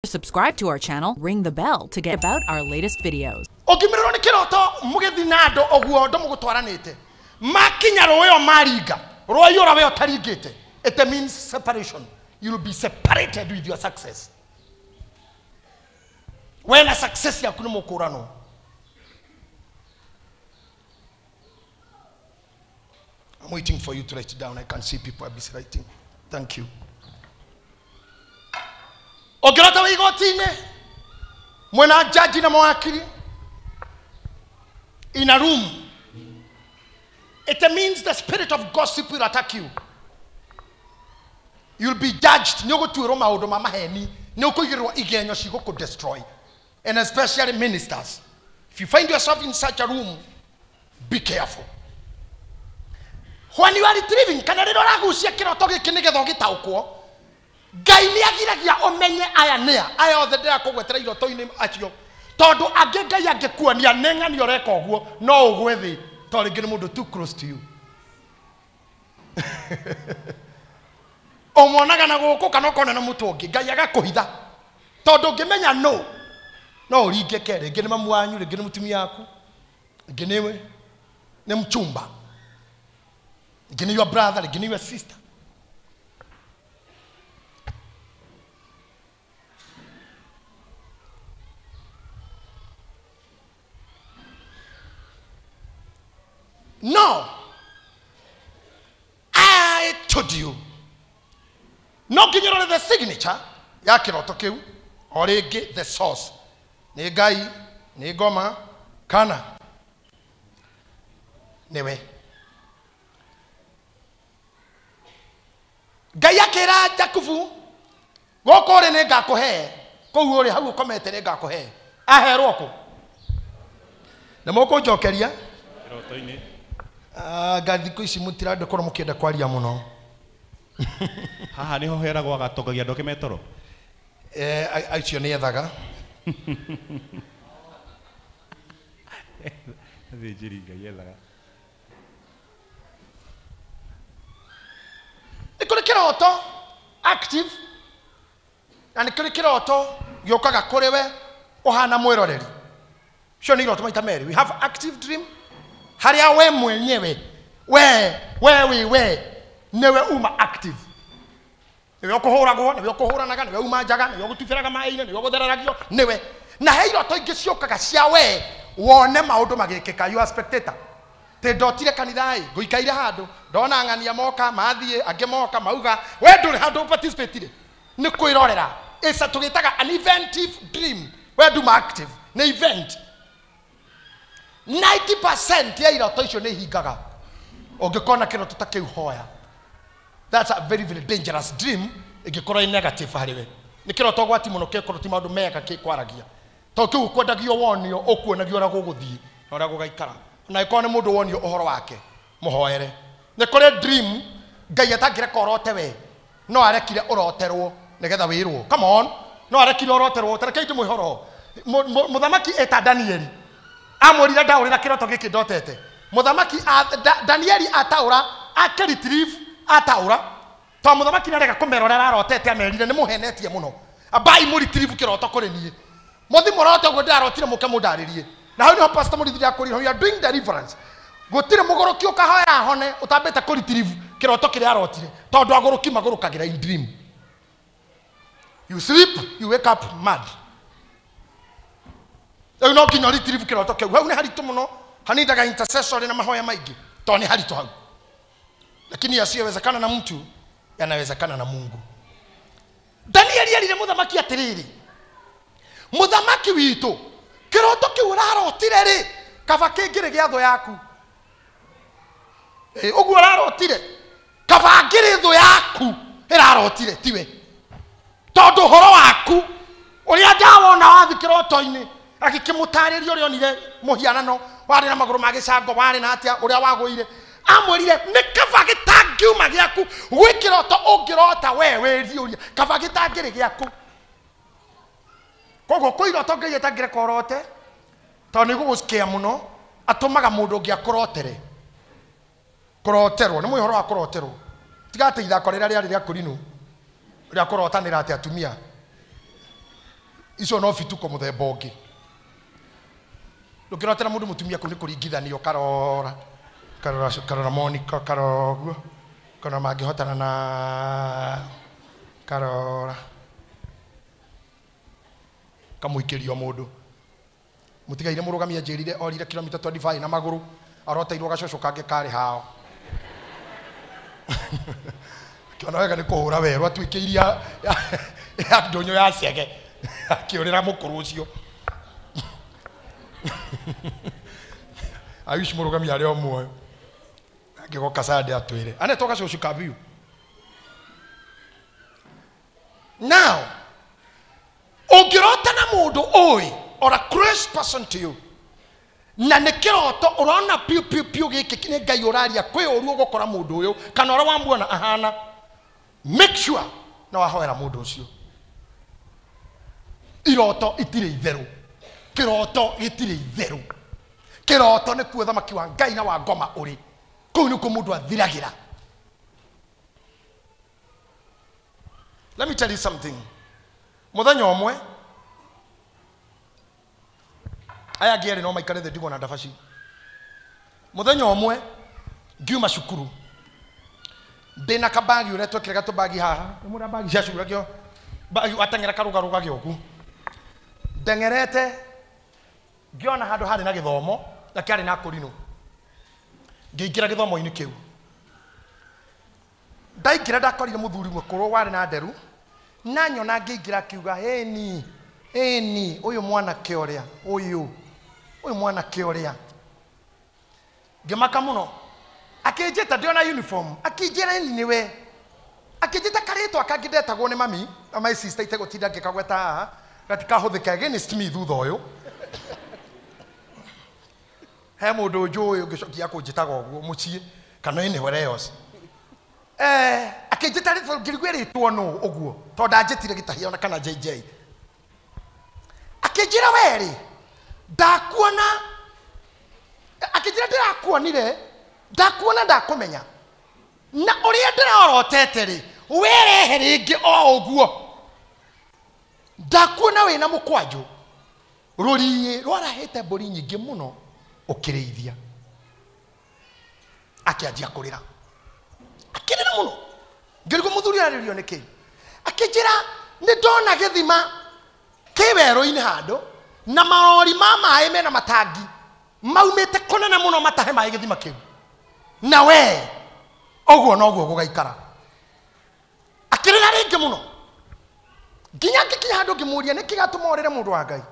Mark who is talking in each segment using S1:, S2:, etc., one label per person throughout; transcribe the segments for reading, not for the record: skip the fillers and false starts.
S1: Subscribe to our channel, ring the bell to get about our latest videos.
S2: Ũngĩmĩrĩrwo nĩ kĩroto mũgĩthiĩ na andũ ũguo ũndũ mũgũtwaranĩte makinya rũĩ o maringa rwaiyũra we ũtaringĩte, it means separation. You will be separated with your success. We na success yaku nĩ mũkũranwo. I'm waiting for you to write it down. I can see people are busy writing. Thank you. Ũngĩrota wĩ igoti-inĩ mwena jaji na mawakiri in a room, it means the spirit of gossip will attack you. You'll be judged. Nĩ ũgũtuĩrwo maũndũ ma maheni, nĩ ũkũigĩrĩrwo igenyo cigũkũ destroy, and especially ministers. If you find yourself in such a room, be careful. When you are retrieving, kana rĩrĩa ũragucia kĩroto gĩkĩ nĩgetha ũgĩtaũkwo, Ngai nĩ agiragia ũmenye aya nĩa aya othe ndĩrakũgwetera iroto-inĩ acio, tondũ angĩ Ngai angĩkuonia nĩ ng'ani ũreka ũguo no ũgwe thĩ, tondũ rĩngĩ nĩ mũndũ too close to you. Ũmuonaga na gũkũ kana ũkona na mũtwe ũngĩ, Ngai agakũhitha, tondũ ũngĩmenya no no ũringĩke. Rĩngĩ nĩ mamu wanyu, rĩngĩ nĩ mũtumia waku, rĩngĩ nĩ mchumba, rĩngĩ nĩ your brother, rĩngĩ nĩ your sister. No, I told you. No nginyĩrore the signature ya kĩroto kĩu o rĩngĩ the source nĩ Ngai, nĩ ngoma, kana nĩwe. Ngai akĩra Jakubu, gũkũ ũrĩ nĩ ngakũhe, kũu ũrĩ hau ũkomete nĩ ngakũhe. Aherwo kũ? Na mũkũnjokeria
S3: kĩroto-inĩ.
S2: Nga thikũ ici mũtirandĩkorwo mũkĩenda kwaria mũno.
S3: Haha nĩho heragwo agatongagia andũ ake metoro.
S2: Acio nĩ ethaga.
S3: Athĩnjĩri Ngai ethaga.
S2: Nĩ kũrĩ kĩroto active na nĩ kũrĩ kĩroto gĩũkaga kũrĩ we ũhana mwĩroreri. Cio nĩ iroto maita merĩ. We have active dream harĩa we mwenyewe we we we we nĩwe uma active, nĩwe ũkũhũragwo, nĩwe ũkũhũranaga, nĩwe uma njaga, nĩwe ũgũtubĩraga maĩ-inĩ, nĩwe ũgũthereragio, nĩwe. Na he iroto ingĩ ciũkaga cia we wone maũndũ magĩkĩka, you are spectator. Tĩ ndotire kanitha-ĩ, ngũikaire handũ ndona ng'ania moka mathiĩ, angĩ moka mauga, we ndũrĩ handũ ũparticipate-ire, nĩ kwĩrorera. It's a tũgĩtaga an eventive dream. We nduma active, nĩ event. 90% ya iroto icio nĩ ihingaga. Ũngĩkona kĩroto ta kĩu hoya. That's a very very dangerous dream ĩngĩkorwo ĩ negative harĩ we. Nĩ kĩroto ũgwati mũno kĩkorwo ti maũndũ mega gĩkwaragia. Tondũ kĩu ũkwendagio wonio, ũkuonagio ũrĩa gũgũthiĩ na ũrĩa gũgaikara. Na ĩkorwo nĩ mũndũ wonio ũhoro wake, mũhoere. Nĩ kũrĩ dream Ngai atangĩreka ũrote we, no arekire ũroterwo nĩgetha wĩrwo. Come on, no arekire ũroterwo. Ta rekei ndĩmwĩhe ũhoro. Mũthamaki eta Danieli amwĩrire ndaũrĩra kĩroto gĩkĩ ndotete. Mũthamaki Danieli ataũra, akĩretrieve ataũra, tondũ mũthamaki nĩarega kũmerorera arotete, amerire nĩ mũhenetie mũno, ambai mũretrieve kĩroto kũrĩ niĩ, mũthi mũrote ũguo ndĩrarotire mũke mũndarĩrie. Na hau nĩho Pastor Mũrĩithi akũrire, we are doing deliverance. Gũtirĩ mũgũrũki ũkahoya ahone ũtambĩte kũretrieve kĩroto kĩrĩa arotire, tondũ agũrũki magũrũkagĩra in dream. You sleep, you wake up mad. Rĩu no nginya ũretrieve kĩroto kĩu. Hau nĩ haritũ mũno, hanindaga intercessory na mahoya maingĩ, tondũ nĩ haritũ hau. Lakini yasiyowezekana na mtu yanawezekana na Mungu. Danieli erire mũthamaki atĩrĩrĩ, mũthamaki witũ, kĩroto kĩu ũrarotire rĩ, kaba kĩngĩrĩ gĩa thũ yaku. Ũguo ũrarotire, kaba ngĩrĩ thũ yaku ĩrarotire, tiwe. Tondũ ũhoro waku ũrĩa ndawona wathi kĩroto-inĩ, agĩkĩmũtarĩria ũrĩa onire mũhianano warĩ na magũrũ ma gĩcango, warĩ na atĩa, ũrĩa wagũire. Amwĩrire nĩ kaba gĩtangiuma gĩaku gwĩ kĩroto ũngĩrota we wĩriũria, kaba gĩtangĩrĩ gĩaku. Koguo kwĩ iroto Ngai atangĩreka ũrote, tondũ nĩ gũgũkĩa mũno, atũmaga mũndũ ũngĩ akũrotere. Kũroterwo nĩ mwĩ ũhoro wa kũroterwo, tiga atĩ ithako rĩrĩa rĩarĩ rĩa kũrinũ rĩa kũrotanĩra atĩ atumia. Icio no bituko mũthemba ũngĩ. Ndũngĩrotera mũndũ mũtumia kũu nĩ kũringithanio karora karora karora Monica karora ũguo kana mangĩhotana na karora kamũikĩrio mũndũ. Mũtigaire mũrũgamia njĩrire orire kilomita 25 na magũrũ aroteirwo gacũcũ kangĩ karĩ hao. Kĩona wega nĩ kũhũra werũ atuĩkĩirie ya ndũnyũ ya cege akĩũrĩra mũkũrũ ũcio. I wish mũrũgamia arĩ o muoyo. Angĩgoka Sunday atwĩre anetwo gacũcũ ka biũ. Now ũngĩrota na mũndũ ũĩ or a close person to you na nĩ kĩroto ũrona piũ piũ piũ gĩkĩ nĩ Ngai ũraria kwĩ ũru ũgũkora mũndũ ũyũ kana ũrĩa wamuona ahana, make sure na wahoera mũndũ ũcio. Iroto itirĩ itherũ, kĩroto gĩtirĩ itherũ. Kĩroto nĩ kuo thamaki wa Ngai na wa ngoma ũrĩ kũu nĩkuo mũndũ athiragĩra. Let me tell you something. Mũthenya ũmwe aya angĩ erĩ no maikare thĩ ndigwo na ndabaci. Mũthenya ũmwe ngiuma cukuru ndĩna kabagi ũrĩa twekĩraga tũbagi haha nĩmũrĩa bagi cia cukuru akĩo bagi wateng'era karũgarũga gĩoku ndeng'erete ngĩona handũ harĩ na gĩthomo na kĩarĩ na kũrinũ ngĩingĩra gĩthomo-inĩ kĩu. Ndaingĩra ndakorire mũthuri mũkũrũ warĩ na nderu na nyona ngĩingĩra akiuga ĩni ĩni ũyũ mwanake ũrĩa ũyũ ũyũ mwanake ũrĩa. Ngĩmaka mũno akĩnjĩta ndĩona uniform akĩnjĩra ĩni nĩwe akĩnjĩta karĩtwa kangĩ ndetagwo nĩ mami na my sister itegũtinda ngĩkagweta haha gatikahũthĩka against me thutha ũyũ. He mũndũ njũĩ ũngĩcokia kũnjĩtaga ũguo mũciĩ kana anywhere else. Akĩnjĩta rĩtwa ngĩrigwo ĩrĩtwo nũ ũguo tondũ ndanjĩtire gĩtahia ona kana JJ. Akĩnjĩra werĩ ndakuona, akĩnjĩra ndĩrakuonire ndakuona ndakũmenya na ũrĩa ndĩrorotete rĩ werehe rĩngĩ o ũguo ndakuona wĩna mũkwanjũ rũriĩ rwarahĩte mbũri nyingĩ mũno ũkĩrĩithia. Akĩanjia kũrĩra akĩrĩra mũno ngĩrigwo mũthuri ararĩrio nĩkĩ. Akĩnjĩra nĩ ndona gĩthima kĩ werũ-inĩ handũ na marori ma maĩ mena matangi maumĩte kũnene mũno matahe maĩ gĩthima kĩu na we ũguo noguo gũgaikara. Akĩrĩra rĩngĩ mũno nginya ngĩkinya handũ ngĩmũria nĩkĩ gĩatũma ũrĩre mũndũ wa Ngai.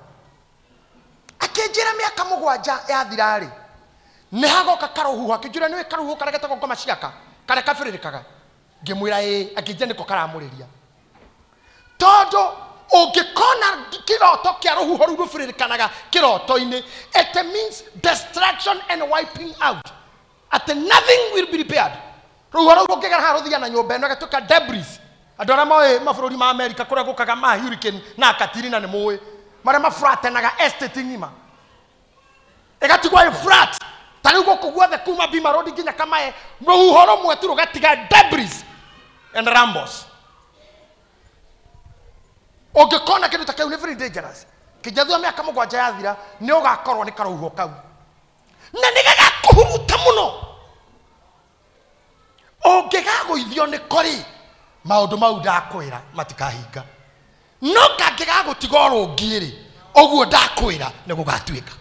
S2: Akĩnjĩra mĩaka mũgwanja yathira rĩ nĩ hagoka karũhuho. Akĩnjĩra nĩũĩ karũhuho karĩa getagwo ngoma ciaka karĩa kabĩrĩrĩkaga. Ngĩmwĩra ĩĩ. Akĩnjĩra nĩko karamũrĩria tondũ ũngĩkona kĩroto kĩa rũhuho rũu rũbĩrĩrĩkanaga kĩroto-inĩ it means destruction and wiping out at nothing will be repaired. Rũhuho rũu rũngĩgera haha rũthiaga na nyũmba ĩno ĩgatuĩka debris. Andũ arĩa moĩ mabũrũri ma Amerika kũrĩa gũkaga ma hurricane na Katrina nĩ mũĩ marĩa maflatenaga estate ng'ima ĩgatigwo ĩ flat ta rĩu gũkũ guothe kuma Bima Road nginya Kamae rũhuho rũmwe tu rũgatiga debris and rumbles. Ũngĩkona kĩndũ ta kĩu nĩ very dangerous. Kinya thutha mĩaka mũgwanja yathira nĩ ũgakorwo nĩ karũhuho kau na nĩ gagakũhuruta mũno. Ũngĩgagũithio nĩ kori maũndũ mau ndakwĩra matikahinga no kangĩgagũtiga ũrũngiĩ rĩ ũguo ndakwĩra nĩ gũgatuĩka.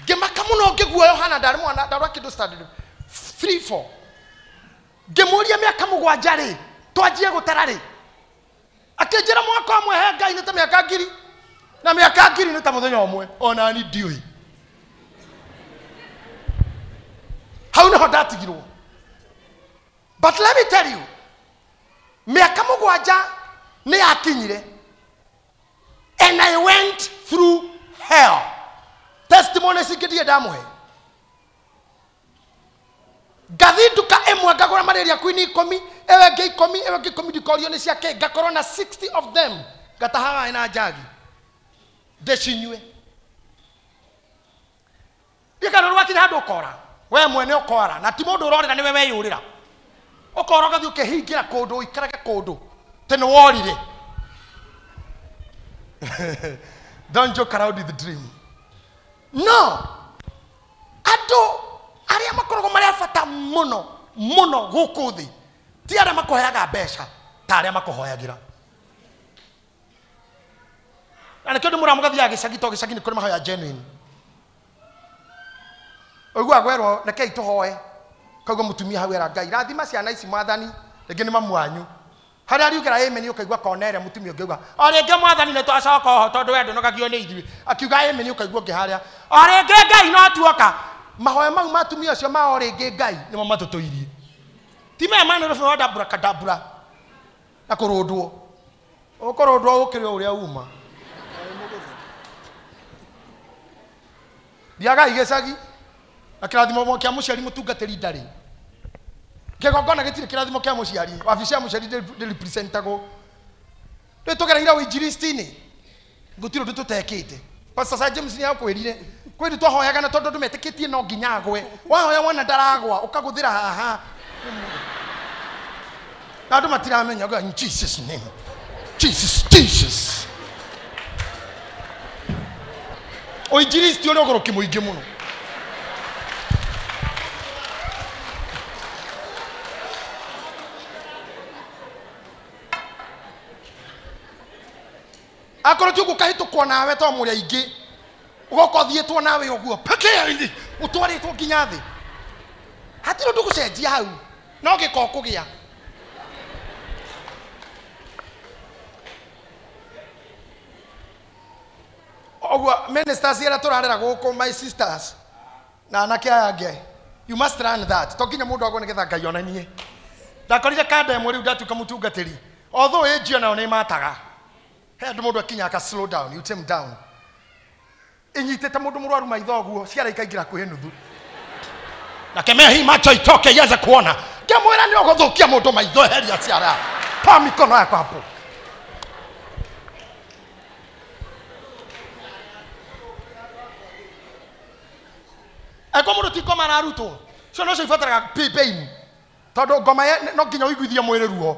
S2: Ngĩmaka mũno ngĩguoya Yohana ndarĩ mwana ndarĩ kĩndũ standard 3 4 ngĩmũria mĩaka mũgwanja rĩ twanjie gũtara rĩ. Akĩnjĩra mwaka ũmwe he Ngai nĩ ta mĩaka ngiri na mĩaka ngiri nĩ ta mũthenya ũmwe ona ni ndiũĩ. Hau nĩho ndatigirwo. But let me tell you mĩaka mũgwanja nĩ yakinyire and I went through hell. Testimony cingĩ ndirĩ ndamũhe. Ngathi nduka ĩmwe ngagũra malaria queen 10 ĩyo ĩngĩ 10 ĩyo ĩngĩ 10 ndikorio nĩ ciake ngakorwo na 60 of them ngataha maĩ na njagi ndĩcinyue. Gĩkano rwakinya handũ ũkora we mwene ũkora na ti mũndũ ũrorĩra nĩwe weyũrĩra ũkora ũgathiĩ ũkĩhingĩra kũndũ ũikarage kũndũ tĩ nĩ worire. Don't joke around with the dream. No, andũ arĩa makoragwo marĩ a bata mũno mũno gũkũ thĩ ti arĩa makũheaga mbeca ta arĩa makũhoyagĩra. Na nĩkĩo ndĩmũraga mũgathiaga gĩcagi to gĩcagi nĩ kũrĩ mahoya genuine. Ũiguaga gwerwo rekei tũhoe, kaigua mũtumia hau era Ngai rathima ciana ici mwathani, rĩngĩ nĩ mamu wanyu. Harĩa ariugĩra amen ũkaigua kona ĩrĩa mũtumia ũngĩ auga o rĩngĩ mwathani nĩ twacoka oho tondũ we ndũnogagio nĩ ithuĩ, akiuga amen ũkaigua ũngĩ harĩa o rĩngĩ Ngai no tuoka. Mahoya mau ma atumia acio ma o rĩngĩ Ngai nĩmo matũtũirie. Ti maya ma Nairobi wa ndambura kadambura na kũrũndwo, ũkũrũndwo ũkĩrĩ o ũrĩa uma. Thiagai gĩcagi na kĩrathimo kĩa mũciari mũtungatĩri ndarĩ. Kĩgongona gĩtirĩ kĩrathimo kĩa mũciari, wabici ya mũciari ndĩrepresentagwo. Rĩu tũgereire ũinjilisti-inĩ, gũtirĩ ũndũ tũtekĩte. Pastor Sir James nĩakwĩrire kwĩrĩ twahoyaga na tondũ andũ metĩkĩtie no nginya agwe. Wahoya wona ndaragwa ũkagũthĩra haha. Na andũ matiramenya, ũgauga, in Jesus name. Jesus, Jesus. Ũinjilisti ũrĩ ũgũrũki mũingĩ mũno. Akorwo ti ũguo ũkahĩtũkwo nawe to mũrĩ aingĩ, ũgoka ũthiĩtwo nawe ũguo pekee ũtwarĩtwo nginya thĩ. Hatirĩ ũndũ ũgũcenjia hau, no gĩko ũkũgĩa. Ũguo ministers arĩa tũrarera gũkũ, my sisters na anake aya angĩ, you must learn that. To nginya mũndũ agwo nĩgetha Ngai onanie. Ndakorire kanda ĩmwe rĩu ndatuĩka mũtungatĩri, although age nayo nĩ ĩmataga. He andũ mũndũ akinya aka slow down, you tame down. Inyitĩte mũndũ mũrwaru maitho ũguo, ciara ikaingĩra hakuhĩ nuthu. Na kemea hii macho itoke ianze kuona. Ngĩmwĩra nĩ ũgũthũkia mũndũ maitho, eheria ciara. Toa mikono yako hapo. Angĩkorwo mũndũ ti ngoma ararutwo, cio nocio ibataraga pain. Tondũ ngoma no nginya ũiguithie mwĩrĩ ruo,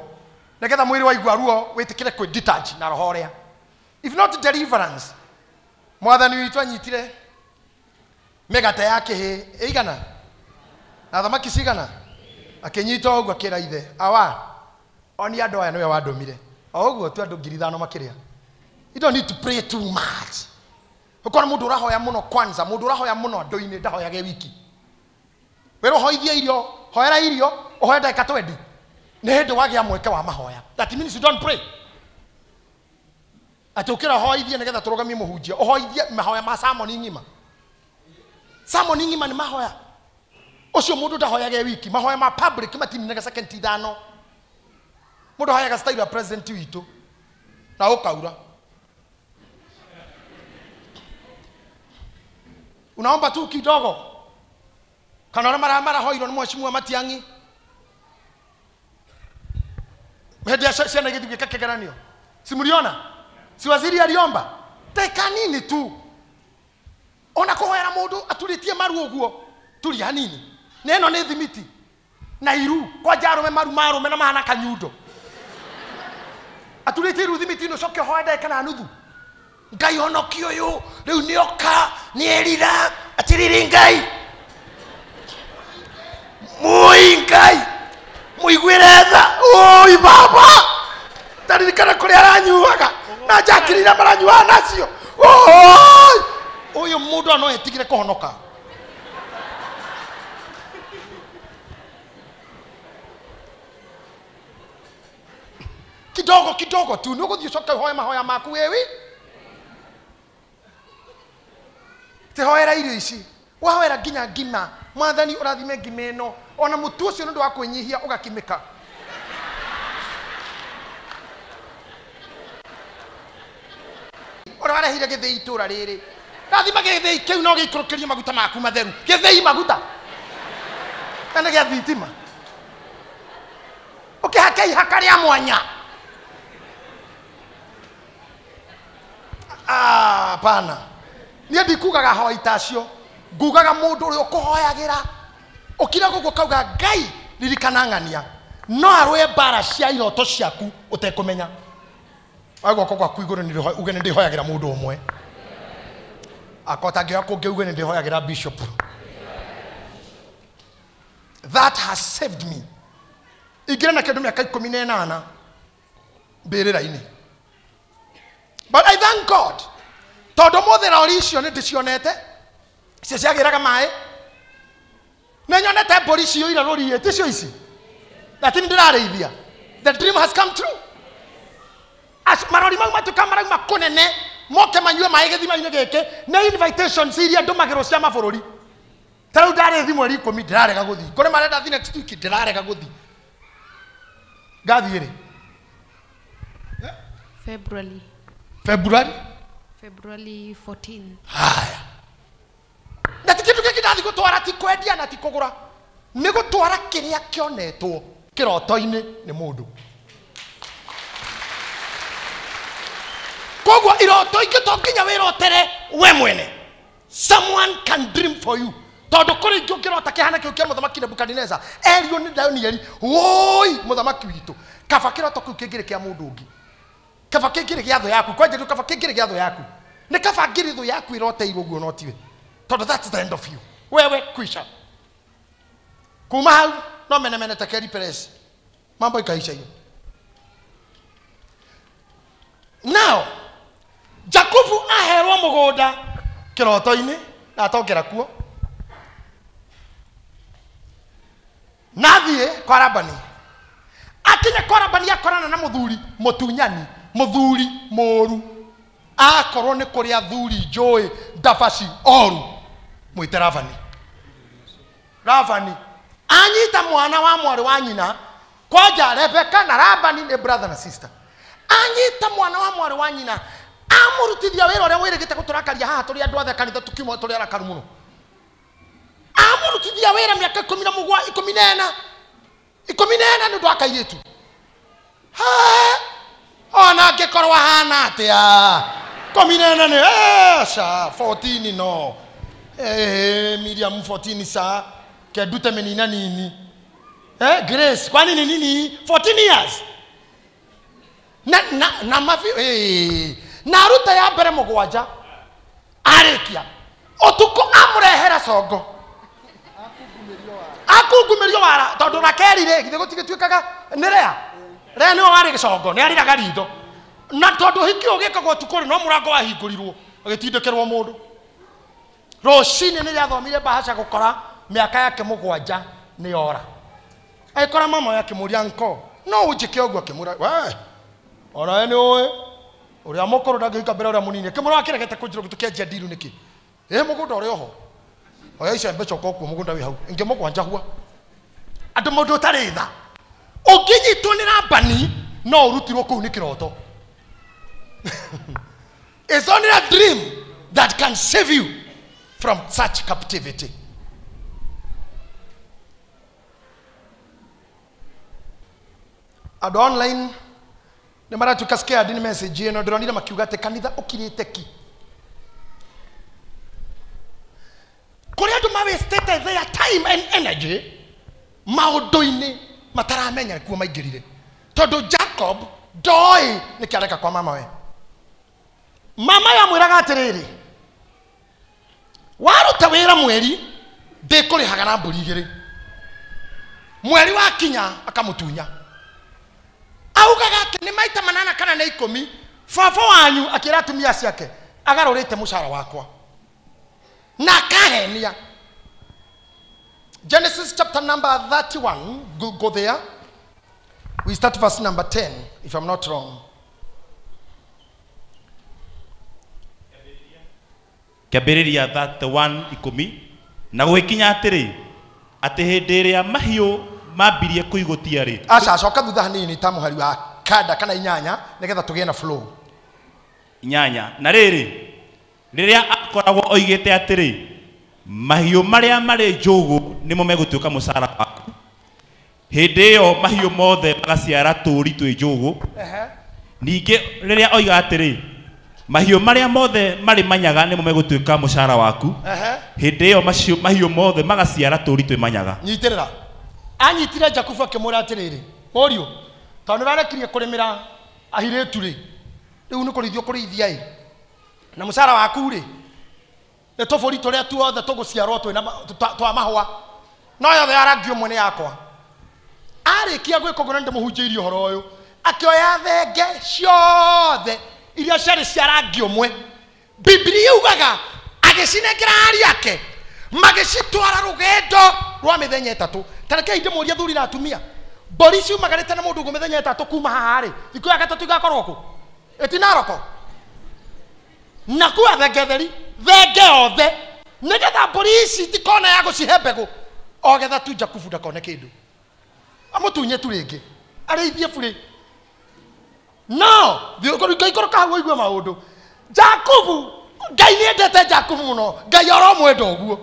S2: nĩgetha mwĩrĩ waigua ruo wĩtĩkĩre kwĩ detach na roho ũrĩa. If not deliverance, mwathani witũ anyitire mĩgate ya kĩhĩ ĩigana na thamaki cigana, akĩnyita ũguo akĩra ithe, awa onia andũ aya nĩwe wandũmire. O ũguo tu andũ 5,000 makĩrĩa. You don't need to pray too much. Ũkona mũndũ ũrahoya mũno kwanza, mũndũ ũrahoya mũno andũ-inĩ ndahoyage wiki. Wĩrwo hoithie irio, hoera irio, ũhoe ndagĩka 20. Nĩ hĩndĩ wagĩa mweke wa mahoya. That means you don't pray. Atĩ ũkĩra hoithie nĩgetha tũrũgamie mũhunjia, ũhoithie mahoya ma sermon ng'ima. Sermon ng'ima nĩ mahoya. Ũcio mũndũ ndahoyage wiki, mahoya ma public matininaga second 5. Mũndũ ahoyaga style ya president witũ na ũkaura. Unaomba tu kidogo. Kana ũrĩa marahoirwo nĩ mheshimiwa Matiang'i. Hĩndĩ ya ciana igĩthiĩ gwĩka kĩgeranio. Si mliona? Si waziri aliomba? Dakika nini tu. Ona kũhoera mũndũ aturĩtie maru ũguo, turia hanini. Na ĩno nĩ thimiti. Na iru, kwanja arũme maru ma arũme na mahana kanyundo. Aturĩtie iru thimiti-inĩ ũcoke ũhoe ndagĩka na nuthu. Ngai honoki ũyũ, rĩu nĩoka, nĩerira, atĩrĩrĩ Ngai. Mũi Ngai, mũiguĩre tha, ũi baba. Taririkana kũrĩa aranyuaga, na njakiri iria maranyuaga nacio. Ũi! Ũyũ mũndũ no etigĩre kũhonoka. Kidogo kidogo tu, nĩ ũgũthiĩ ũcoke ũhoe mahoya maku wĩ wi. Ti hoera irio ici, wahoera nginya ngima, mwathani ũrathime ngima ĩno, ona mũtu ũcio nĩ ũndũ wa kwĩnyihia ũgakimĩka. Ũrĩa warehire gĩthĩi itũra rĩrĩ, rathima gĩthĩi kĩu no gĩikũrũkĩrie maguta maku matheru. Gĩthĩi maguta kana gĩa thitima, ũkĩhake ihaka rĩa mwanya. Hapana. Niĩ ndikugaga hoi tacio, ngugaga mũndũ ũrĩa ũkũhoyagĩra. Ũkira gũkũ ũkauga Ngai ririkana ng'ania, no arũe mbara cia iroto ciaku ũtekũmenya. Oya guoko gwaku igũrũ uge nĩ ndĩhoyagĩra mũndũ ũmwe. Akorwo ũtangĩoya kũngĩ uge nĩ ndĩhoyagĩra bishop. That has saved me. Ingĩrĩ na kĩndũ mĩaka 18 mbĩrĩra-inĩ. But I thank God. Tondũ mũthĩ rori icio nĩ ndĩcionete. Icio ciagĩraga maĩ. Nĩ nyonete mbũri ciyũire rũriĩ, ticio ici. Lakini ndĩrarĩithia. The dream has come true. Marori mau matuĩka marauma kũnene moke manyue maĩ gĩthima-inĩ gĩkĩ nĩ invitations iria ndũmagĩrwo cia mabũrũri. Ta rĩu ndarĩ thi mweri 10 ndĩrarega gũthiĩ. Kũrĩ marenda thi next week ndĩrarega gũthiĩ. Ngathiĩ rĩ?
S4: February.
S2: February?
S4: February 14.
S2: Haya. Na ti kĩndũ gĩkĩ ndathiĩ gũtwara ti kwendia na ti kũgũra. Nĩ gũtwara kĩrĩa kĩonetwo kĩroto-inĩ nĩ mũndũ. Koguo iroto ingĩ to nginya wĩrotere we mwene. Someone can dream for you. Tondũ kũrĩ ingĩ ũngĩrota kĩhana kĩu kĩa mũthamaki Nebukadineza erio nĩ Danieli, woi mũthamaki witũ, kaba kĩroto kĩu kĩngĩrĩ kĩa mũndũ ũngĩ, kaba kĩngĩrĩ gĩa thũ yaku, kwanjĩrĩrio kaba kĩngĩrĩ gĩa thũ yaku, nĩ kaba ngĩrĩ thũ yaku ĩroteirwo ũguo no tiwe, tondũ that's the end of you, wewe kwisha. Kuma hau no menemene ta Kerry Perez, mambo ikaisha hiyo. Now Jakubu aherwo mũgũnda kĩroto-inĩ na atongera kuo. Nathiĩ kwa Labani. Akinya kwa Labani akorana na mũthuri mũtunyani, mũthuri mũru. Akorwo nĩ kũrĩ athuri njũĩ ndabaci oru, mwĩte Labani. Labani anyita mwana wa mwarĩ wa nyina, kwanja Rebeka na Labani nĩ brother na sister. Anyita mwana wa mwarĩ wa nyina amũrutithia wĩra ũrĩa wĩrĩgĩte gũtũrakaria haha tũrĩ andũ othe kanitha tũkiuma tũrĩ arakaru mũno. Amũrutithia wĩra mĩaka 17, 14, 14 nĩ ũndũ wa kairĩtu. Ona angĩkorwo ahana atĩa 14 nĩ ca 14 no Miriam 14 sa kendute menina nini Grace kwani ni nini 14 years na mafi na aruta ya mbere mũgwanja arĩkia ũtukũ amũrehera congo akungumĩrio wara tondũ Rakeli rĩ githĩ gũtigĩtuĩkaga nĩ Lea. Lea nĩwe warĩ gĩcongo nĩ arĩraga ritho na tondũ hiki ũgĩkagwo ũtukũ rĩ no mũrango wahingũrirwo agĩtindĩkĩrwo mũndũ. Rũcinĩ nĩ rĩathomire Bahasha gũkora mĩaka yake 7 nĩ yora. Agĩkora mama yake akĩmũria nko no ũnjĩke ũguo akĩmwĩra we ona we nĩ ũĩ ũrĩa mũkũrũ ndangĩhika mbere ũrĩa mũnini akĩmwĩra wakĩregete kũnjĩra ũguo tũkĩanjia ndiru nĩkĩ ĩ mũgũnda ũrĩ oho oya icembe coka ũkuo mũgũnda wĩ hau ingĩ mũgwanja hua. Andũ mũndũ ũtarĩ tha ũngĩnyitwo nĩ Labani no ũrutirwo kũu nĩ kĩroto. It's only a dream that can save you from such captivity. Andũ online nĩ maratuĩka scared nĩ message ĩno ndĩronire makiuga atĩ kanitha ũkirĩte ki. Kũrĩ andũ mawastete their time and energy maũndũ-inĩ mataramenya kuo maingĩrire. Tondũ Jacob ndoĩ nĩkĩ areka kwa mama we. Mama yamwĩraga atĩrĩrĩ, waruta wĩra mweri ndĩkũrĩhaga na mbũri 2. Mweri wakinya akamũtunya. Augaga atĩ nĩ maita 8 kana nĩ 10 baba wanyu akĩra atumia ciake agarũrĩte mũcara wakwa na akahenia. Genesis chapter number 31, go there. We start verse number 10 if I'm not wrong.
S3: Kĩambĩrĩria 31:10 na gũgĩkinya atĩrĩ atĩ hĩndĩ ĩrĩa mahiũ mambirie kũigũtia rĩ.
S2: Aca coka thutha hanini ta mũhari wa 9 kana 8 nĩgetha tũgĩe na flow.
S3: 8 na rĩrĩ rĩrĩa akoragwo oigĩte atĩrĩ mahiũ marĩa marĩ njũgũ nĩmo megũtuĩka mũcara waku, hĩndĩ ĩyo mahiũ mothe magaciara tũũri twĩ njũgũ. Ningĩ rĩrĩa oiga atĩrĩ mahiũ marĩa mothe marĩ manyaga nĩmo megũtuĩka mũcara waku, hĩndĩ ĩyo mahiũ mothe magaciara tũũri twĩ manyaga.
S2: Nyitĩrĩra. Anyitire Jakubu akĩmwĩra atĩrĩrĩ, mũriũ tondũ nĩũrarekirie kũrĩmĩra ahirĩtu rĩ, Rĩu nĩ kũrĩithio kũrĩithia ĩ. Na mũcara waku rĩ, nĩ tũbũri tũrĩa tuothe tũgũciarwo twĩna twa mahũa. No yothe ya rangi ũmwe nĩ yakwa. Arĩkia gwĩka ũguo na nĩndĩmũhunjĩirie ũhoro ũyũ. Akĩoya thenge ciothe iria ciarĩ cia rangi ũmwe. Bibilia yugaga agĩcinengera ariũ ake magĩcitwara rũgendo rwa mĩthenya ĩtatũ. Ta rekei ndĩmũrie athuri na atumia, mbũri ciumagarĩte na mũndũ ũguo mĩthenya ĩtatũ kuma haha rĩ, thikũ ya gatatũ igakorwo kũ? Ĩtinaroko. Na kuwa thenge theri, thenge othe, nĩgetha mbũri ici itikone ya gũcihe mbegũ, o getha tu Jakubu ndakone kĩndũ. Amũtunye tu rĩngĩ, arĩithie burĩ. No, thiĩ hau ũigue maũndũ. Jakubu, Ngai nĩendete Jakubu mũno, Ngai oromwenda ũguo.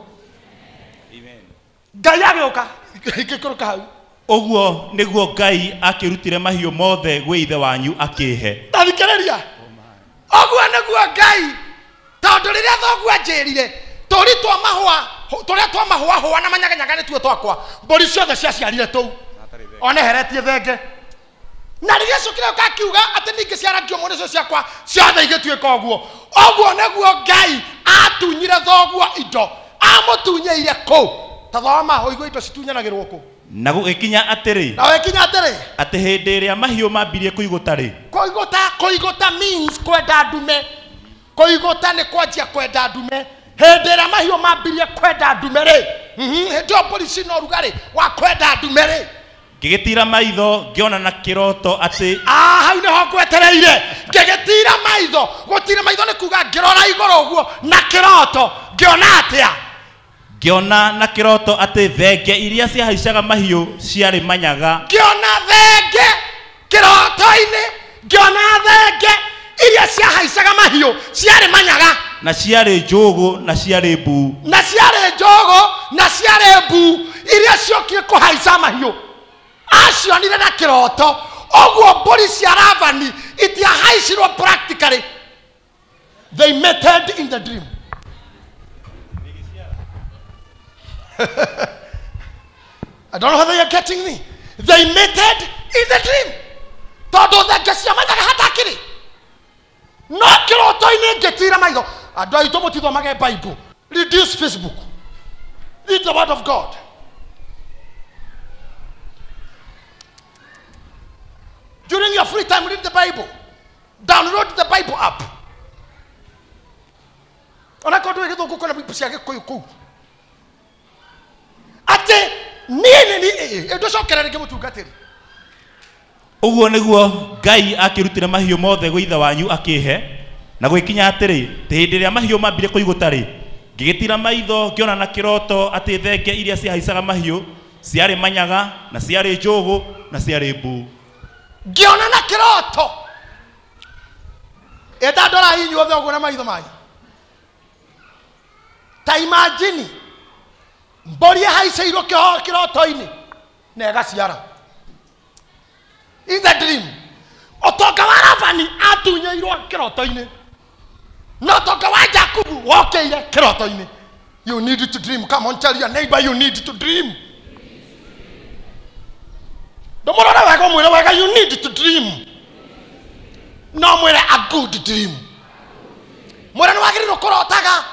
S2: Ngai agĩũka, ngĩikũrũka hau.
S3: Ũguo nĩguo Ngai akĩrutire mahiũ mothe gwĩ ithe wanyu akĩhe.
S2: Ta thikĩrĩria. Ũguo nĩguo Ngai, tondũ rĩrĩa thoguo anjĩrire, tũri twa mahũa, tũrĩa twa mahũa hũa na manyaganyaga nĩtuo twakwa, mbũri ciothe ciaciarire tũu. Oneheretie thenge. Na rĩrĩa acokire ũka akiuga atĩ ningĩ cia rangi ũmwe nĩcio ciakwa, ciothe igĩtuĩka ũguo. Ũguo nĩguo Ngai atunyire thoguo indo, amũtunyeire kũ? Ta thoma ũigue indo citunyanagĩrwo kũ?
S3: Na gũgĩkinya atĩrĩ.
S2: Na gũgĩkinya atĩrĩ.
S3: Atĩ hĩndĩ ĩrĩa mahiũ mambirie kũigũta rĩ.
S2: Kũigũta, kũigũta means kwenda ndume. Kũigũta nĩ kwanjia kwenda ndume. Hĩndĩ ĩrĩa mahiũ mambirie kwenda ndume rĩ, hĩndĩ ĩyo mbũri cina ũrugarĩ wa kwenda ndume rĩ.
S3: Ngĩgĩtira maitho ngĩona na kĩroto atĩ
S2: hau nĩho ngwetereire. Ngĩgĩtira maitho, gũtira maitho nĩ kuga ngĩrora igũrũ ũguo na kĩroto ngĩona atĩa?
S3: Ngĩona na kĩroto atĩ thenge iria ciahaicaga mahiũ ciarĩ manyaga.
S2: Ngĩona thenge kĩroto-inĩ, ngĩona thenge iria ciahaicaga mahiũ ciarĩ manyaga.
S3: Na ciarĩ njũgũ na ciarĩ mbuu.
S2: Na ciarĩ njũgũ na ciarĩ mbuu iria ciokire kũhaica mahiũ. Acionire na kĩroto. Ũguo mbũri cia Labani itiahaicirwo practically. They mated in the dream. I don't know whether you're getting me. They mated in the dream. Tondũ thenge cia manyaga hatakĩrĩ. No kĩroto-inĩ ngĩtira maitho. Andũ aitũ mũtithomage Bible. Reduce Facebook. Read the word of God. During your free time, read the Bible. Download the Bible app. Ona ko ndũĩ gĩthũngũ kwĩna Bible cia Gĩkũyũ kũu. Atĩ niĩ nĩ ndũcokere rĩngĩ mũtungatĩri.
S3: Ũguo nĩguo Ngai akĩrutire mahiũ mothe gwĩ ithe wanyu akĩhe. Na gũgĩkinya atĩrĩ, hĩndĩ ĩrĩa mahiũ mambire kũigũta rĩ, ngĩgĩtira maitho ngĩona na kĩroto atĩ thenge iria ciahaicaga mahiũ ciarĩ manyaga na ciarĩ njũgũ na ciarĩ mbuu.
S2: Ngĩona na kĩroto. Ĩta ndora inyuothe ũguo na maitho manyu. Ta imagine mbũri ĩhaicĩirwo kĩroto-inĩ na ĩgaciara. In the dream. Ũtonga wa Labani atunyeirwo kĩroto-inĩ. Na ũtonga wa Jakubu wokĩire kĩroto-inĩ. You need to dream. Come on, tell your neighbor you need to dream. Ndũmũrore wega ũmwĩre wega you need to dream. No mwĩre a good dream. Mwĩre nĩ wagĩrĩirwo kũrotaga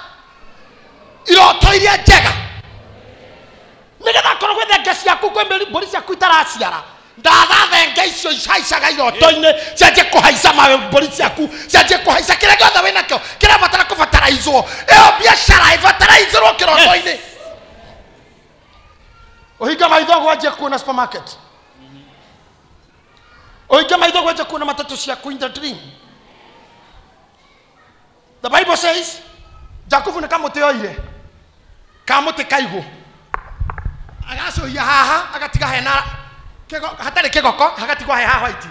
S2: iroto iria njega. Nĩgetha korwo gwĩ thenge ciaku kwĩ mbũri ciaku itaraciara. Ndatha thenge icio ihaicaga iroto-inĩ cianjie kũhaica mbũri ciaku, cianjie kũhaica kĩrĩa gĩothe wĩnakĩo kĩrabatara kũbataraizwo. Ĩyo biacara ĩbataraizĩrwo kĩroto-inĩ. Ũhinge maitho gwanjie kuona supermarket. Ũhinge maitho gwanjie kuona matatũ ciaku in the dream. The Bible says Jakubu nĩ kamũtĩ oire, kamũtĩ kaigũ. Agacũhia haha agatiga hena hatarĩ kĩgoko, hagatigwo he haha white.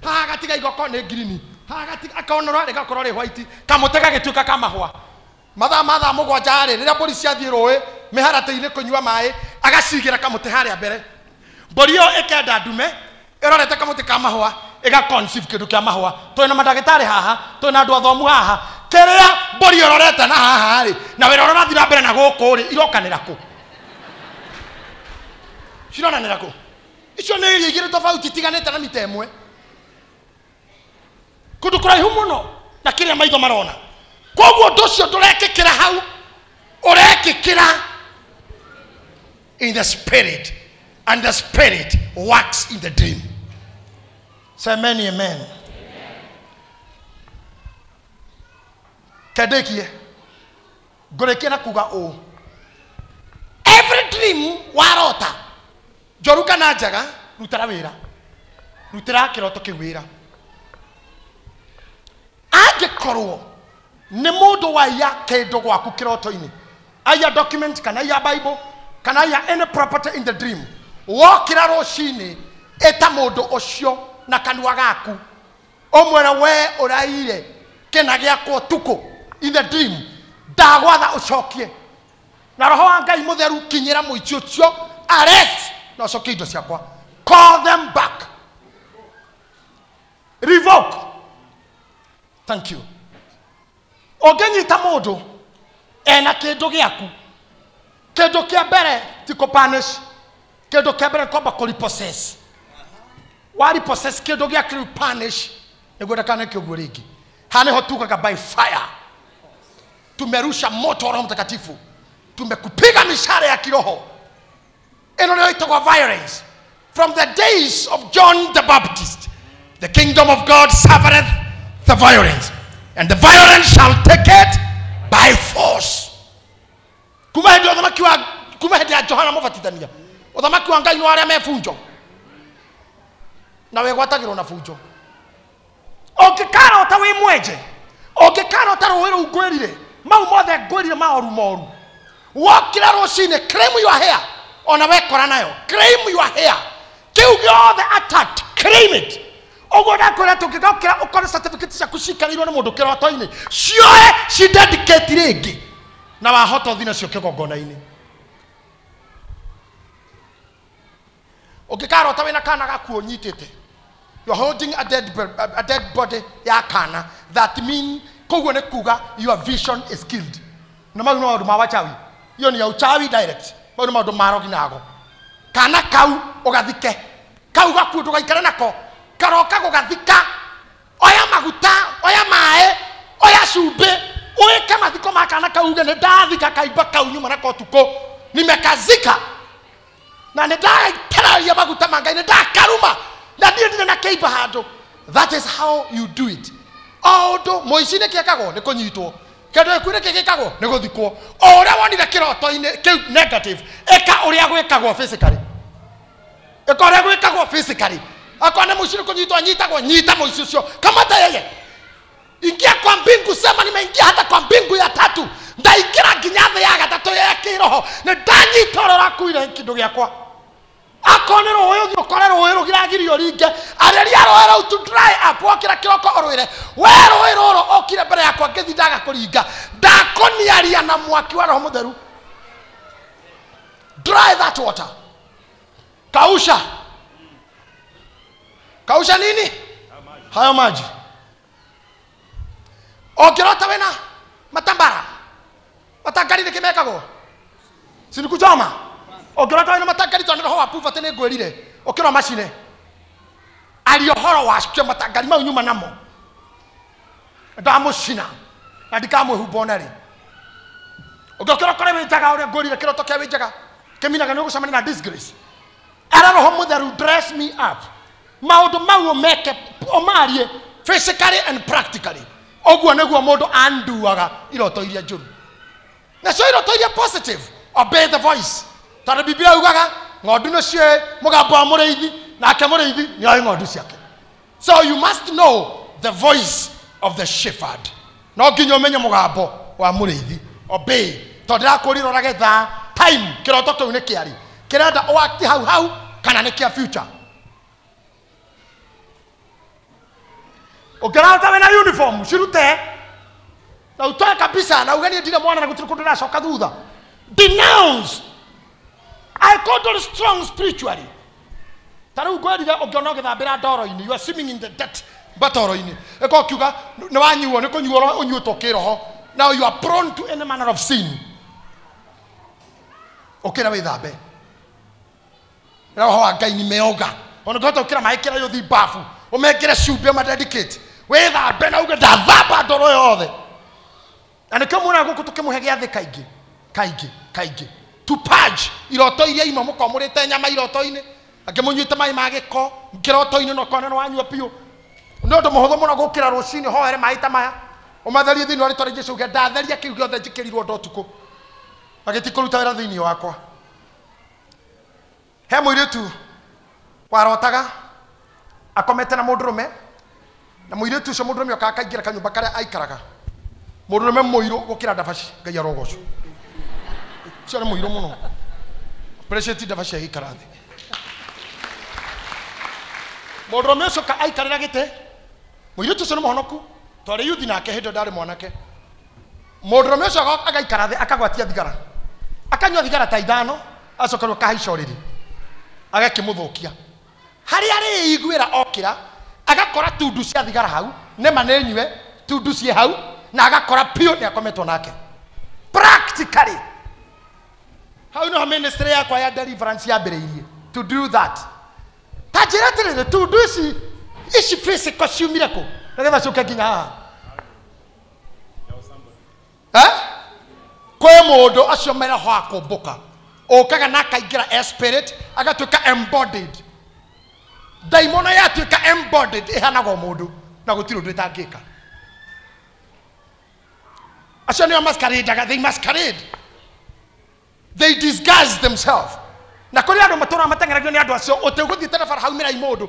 S2: Haha agatiga igoko nĩ green. Haha agatiga akonora rĩgakorwo rĩ white. Kamũtĩ gagĩtuĩka ka mahũa. Mathaa ma thaa mũgwanja rĩ, rĩrĩa mbũri ciathiĩ rũĩ mĩharatĩ-inĩ kũnyua maĩ, agacigĩra kamũtĩ harĩa mbere. Mbũri ĩyo ĩkenda ndume, ĩrorete kamũtĩ ka mahũa, ĩga conceive kĩndũ kĩa mahũa. Twĩna mandagĩtarĩ haha, twĩna andũ athomu haha. Kĩrĩa mbũri ĩrorete na haha rĩ, na wĩra ũrĩa ũrathiĩ na mbere na gũkũ rĩ, irokanĩra kũ? Cironanĩra kũ? Icio nĩ irio igĩrĩ tofauti itiganĩte na mita ĩmwe. Kũndũ kũraihu mũno na kĩrĩa maitho marona. Koguo ũndũ ũcio ndũrekĩkĩra hau, ũrekĩkĩra in the spirit, and the spirit works in the dream. Say many amen. Kendekie ngũrĩkie na kuga ũũ, every dream warota njoru kana njega, rutĩra wĩra, rutĩra kĩroto kĩu wĩra. Angĩkorwo nĩ mũndũ waiya kĩndũ gwaku kĩroto-inĩ, aiya document kana aiya Bible kana aiya any property in the dream, wokĩra rũcinĩ ĩta mũndũ ũcio na kanua gaku ũmwĩre we ũraire kĩna gĩakwa ũtukũ in the dream, ndagwatha ũcokie. Na roho wa Ngai mũtheru kinyĩra mũici ũcio, arrest na ũcokie indo ciakwa. Call them back, revoke. Thank you. Ũngĩnyita mũndũ ena kĩndũ gĩaku, kĩndũ kĩa mbere ti kũ-punish, kĩndũ kĩa mbere kwamba kũ-repossess. Wa repossess kĩndũ gĩaku rĩu punish nĩguo ndakaneke ũguo rĩngĩ. Haha nĩho tugaga by fire, tumerusha moto wa Roho Mtakatifu, tumekupiga mishale ya kiroho. Ĩno nĩyo ĩtagwo violence. From the days of John the Baptist, the kingdom of God suffereth the violence, and the violence shall take it by force. Kuma hĩndĩ ũthamaki wa, kuma hĩndĩ ya Johana Mũbatithania, ũthamaki wa Ngai nĩ wa arĩa me bunjo, na wĩgwatagĩrwo na bunjo. Ũngĩkarota wĩ mwenje, ũngĩkarota rũĩ rũu ngwĩrire, mau mothe ngwĩrire maoru moru, wokĩra rũcinĩ, claim your hair, ona wekora nayo, claim your hair, kĩu gĩothe attacked, claim it. Ũguo ndakwĩra tũngĩgokĩra ũkore certificate ciaku cikarĩirwo nĩ mũndũ kĩroto-inĩ, cioe ci dedicate rĩngĩ, na wahota ũthiĩ nacio kĩgongona-inĩ. Ũngĩkarota wĩna kana gaku ũnyitĩte, you are holding a dead body ya kana, that mean koguo nĩ kuga your vision is killed. Na mau nĩ maũndũ ma wachawi, iyo ni ya uchawi direct, mau nĩ maũndũ ma rogi nago. Kana kau ũgathike, kau gakuũ ndũgaikare nako, karoka gũgathika. Oya maguta, oya maĩ, oya cumbĩ, wĩke mathiko ma kana kau uge nĩ ndathika kaimba kau nyuma nako ũtukũ, nimekazika na nĩ ndaitĩrĩria maguta ma Ngai, nĩ ndakaruma na niĩ ndirĩ na kĩimba handũ. That is how you do it. O ũndũ mũici nĩ kĩekagwo nĩ kũnyitwo, kĩndũ gĩkuũ nĩ gĩkagwo nĩ gũthikwo. O ũrĩa wonire kĩroto-inĩ kĩu negative, ĩka ũrĩa gwĩkagwo physically, ĩka ũrĩa gwĩkagwo physically. Akorwo nĩ mũici nĩ kũnyitwo anyitagwo, nyita mũici ũcio, kamata yeye, ingia kwa mbingu, sema nimeingia hata kwa mbingu ya tatu, ndaingĩra nginya thĩ ya gatatũ ya kĩroho, nĩ ndanyita ũrĩa ũrakuire kĩndũ gĩakwa. Akorwo nĩ rũĩ ũthiĩ ũkore rũĩ rũgiragirio ringe, arĩria rũĩ rũu to dry up, wokĩra kĩroko ũrwĩre we rũĩ rũrũ ũkire mbere yakwa ngĩthiĩ ndaga kũringa, ndakũniaria na mwaki wa Roho Mũtheru. Dry that water. Kausha. Kausha nini? Hayo maji. Ũngĩrota wĩna matambara, matangari nĩ kĩmekagwo, si nĩ kuchoma. Ũngĩrota wĩna matangari tondũ nĩ roho wa poverty nĩ ngwĩrire, ũkĩrwo macine, aria ũhoro wacio matangari mau nyuma namo, ndamũcina na ndikamwĩhumba ona rĩ. Ũngĩũkĩra ũkore wĩ njaga, ũrĩa ngwĩrire kĩroto kĩa wĩ njaga kĩminaga nĩ ũgũcemania na disgrace. Era Roho Mũtheru dress me up, maũndũ mau ũmeke, ũmarie physically and practically. Ũguo nĩguo mũndũ anduaga iroto iria njũru. Nacio iroto iria positive, obey the voice. Tondũ Biblia yugaga ng'ondu nĩcio mũgambo wa mũrĩithi, nake mũrĩithi nĩoĩ ng'ondu ciake. So you must know the voice of the shepherd. No nginya ũmenye mũgambo wa mũrĩithi, obey. Tondũ ndĩrakwĩrire ũrage thaa, time, kĩroto kĩu nĩ kĩarĩ, kĩrenda ũakti hau hau kana nĩ kĩa future. Ũngĩrota wĩna uniform, cirute na utoe kabisa, na uge niĩ ndirĩ mwana na gũtirĩ kũndũ ndĩracoka thutha. Denounce. I got strong spiritually. Ta rĩu ngwĩrire ũngĩona ũgĩthambĩra ndoro-inĩ, you are swimming in the dirt mbatoro-inĩ, ĩkorwo ũkiuga nĩ wanyuo, nĩ kũnyuo ũnyuĩtwo kĩroho. Now you are prone to any manner of sin. Ũkĩra wĩthambe. Roho wa Ngai nimeoga. Ona ũngĩhota gũkĩra maĩ kĩra ũthiĩ bafu, ũmekĩre cumbĩ ũmadedicate, Wĩthambe na uge ndathamba ndoro yothe. Na nĩkĩo muonaga gũkũ tũkĩmũhe gĩathĩ kaingĩ kaingĩ kaingĩ to purge iroto iria imwe mũkorwo mũrĩte nyama iroto-inĩ, angĩ mũnyuĩte maĩ ma gĩko kĩroto-inĩ na ũkona nĩ wanyua biũ. Nĩ ũndũ mũhũthũ mũno gũkĩra rũcinĩ hoere maĩ ta maya ũmatherie thĩinĩ wa rĩtwa rĩa Jesũ, uge ndatheria kĩu gĩothe njĩkĩrirwo ndo ũtukũ na gĩtikũruta wĩra thĩinĩ wakwa. He mũirĩtu warotaga akomete na mũndũrũme, na mũirĩtu ũcio mũndũrũme okaga akaingĩra kanyũmba karĩa aikaraga, mũndũrũme mũirũ gũkĩra ndabaci. Ngai arogocwo, ũcio nĩ mũirũ mũno. Appreciate ndabaci agĩikara thĩ. Mũndũrũme ũcio aikarĩra gĩtĩ, mũirĩtu ũcio nĩ mũhonoku, twarĩ yuthi nake hĩndĩ ĩyo ndarĩ mwanake. Mũndũrũme ũcio agaikara thĩ akagwatia thigara, akanyua thigara ta ithano, acoka rĩu akahaica ũrĩrĩ agakĩmũthũkia. Harĩa arĩiguĩra okĩra agakora tundu cia thigara hau, nĩma nĩ nyue tundu ciĩ hau, na agakora piũ nĩ akometwo nake practically. Hau nĩho ministry yakwa ya deliverance yambĩrĩirie to do that. Ta njĩra atĩrĩrĩ, tundu ici ici physical ciumire kũ nĩgetha ciũke nginya haha? Eh? Kwĩ mũndũ acio meroho wa kũmbũka ũkaga na akaingĩra e spirit agatuĩka embodied. Ndaimono yatuĩka embodied ĩhanaga o mũndũ na gũtirĩ ũndũ ĩtangĩka. Acio nĩo masqueradeaga, they masquerade, they disguise themselves. Na kũrĩ andũ matũraga mateng'eragio nĩ andũ acio, ũtegũthiĩte na bara haumĩra mũndũ.